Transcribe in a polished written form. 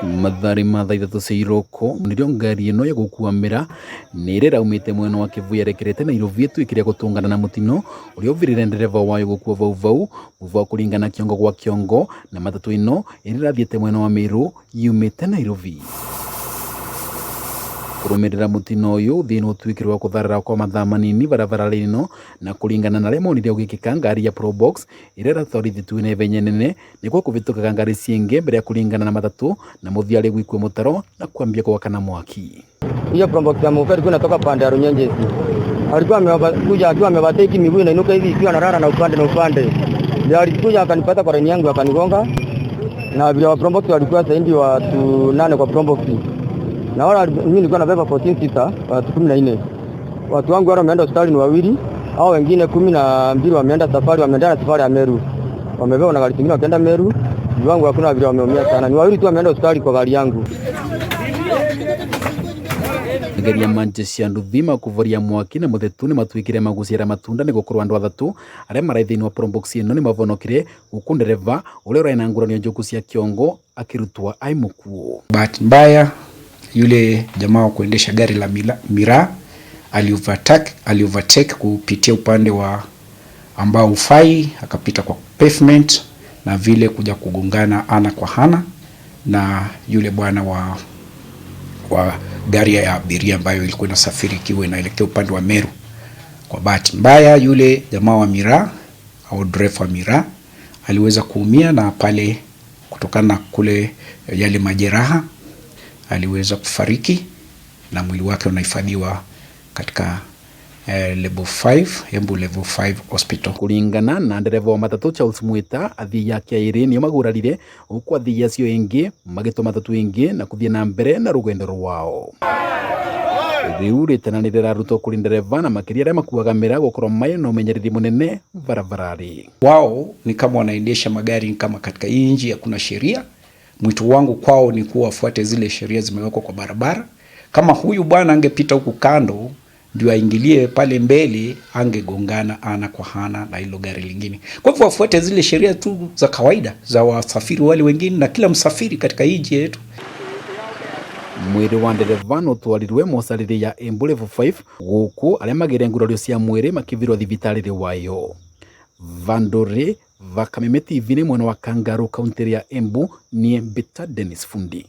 Mathari ma thaa 3 cia iroko nĩrĩo ngari ĩno ya gũkua mĩraa nĩ ĩrĩa ĩraumĩte mwena wa Kĩbui yerekerete Nairobi ĩtuĩkire ya gũtũngana na mũtino ũrĩa ũvirire ndereba wayo gũkua vau vau thutha wa kũringana kĩongo gwa kĩongo na matatũ ĩno ĩrĩa ĩrathiĩte mwena wa Meru yumĩte Nairobi. Kũrũmĩrĩra mũtino ũyũ thĩna ũtuĩkire wa kũtharara kwa mathaa manini barabara-inĩ ĩno na kũringana na arĩa monire ũgĩkĩka ngari ya Probox ĩrĩa ĩratwarithĩtio na ihenya nene nĩkuo kũvĩtũkaga ngari ciĩngĩ mbere ya kũringana na matatũ na mũthia arĩ gwikua mũtaro na kwambia gwakana mwaki. Hiyo Probox ya Mufa ilikuwa inatoka pande ya Runyenjes. Alikuwa amekuja akiwa ameovertake, miguu inainuka hivi ikiwa analala na upande na upande. Ndio alikuja akanipata kwa laini yangu akanigonga. Na vile wa Probox walikuwa zaidi watu 8 kwa Probox. Na wala mimi nilikuwa nabeba 14 seater, watu 14. Watu wangu wale wameenda hospitali ni wawili, hao wengine 12 wameenda safari, wameenda na safari ya Meru. Wamebeba na gari zingine wakaenda Meru. Wangu hakuna vile wameumia sana. Ni wawili tu wameenda hospitali kwa gari yangu. Ngari ya manje cia nduthi makuvoria mwaki na muthetu ni matuikire maguciara matunda ni gukorwo andu athatu aria marai thiini wa Probox ino ni mavonokire huku ndereva uria urai na nguranio njuku cia kiongo akirutwa ai mukuo. Bahati mbaya yule jamaa wa kuendesha gari la miraa aliovertake kupitia upande wa ambao ufai, akapita kwa pavement na vile kuja kugongana ana kwa ana na yule bwana wa gari ya abiria ambayo ilikuwa inasafiri ikiwa inaelekea upande wa Meru. Kwa bahati mbaya yule jamaa wa miraa au dereva wa miraa aliweza kuumia, na pale kutokana na kule yale majeraha aliweza kufariki, na mwili wake unahifadhiwa katika level 5, Embu level 5 hospital. Kuringana na ndereva wa matatu Charles Mwita, athii ake airi nio magurarire huku athii acio ingi magitwa matatu ingi na kuthie na mbere na rugendo rwao. Riu ritana ni rirarutwo kuri ndereva na makiria aria makuaga miraa gukorwo mai na umenyereri munene barabarari. Wao ni kama wanaendesha magari kama katika hii nchi hakuna sheria. Mwito wangu kwao ni kuwa wafuate zile sheria zimewekwa kwa barabara. Kama huyu bwana angepita huku kando ndio aingilie pale mbele, angegongana ana kwa ana na hilo gari lingine. Kwa hivyo wafuate zile sheria tu za kawaida za wasafiri wale wengine na kila msafiri katika hii nchi yetu. Mwiri wa ndereva nutwarirwe mocarĩrĩ ya Embu level 5 guku aria magire ngurario cia mwiri makivirwo thibitarĩ wayo. Vanduri va Kameme TV ni mwena wa Kangaru kaunti ya Embu nie Mbita Dennis Fundi.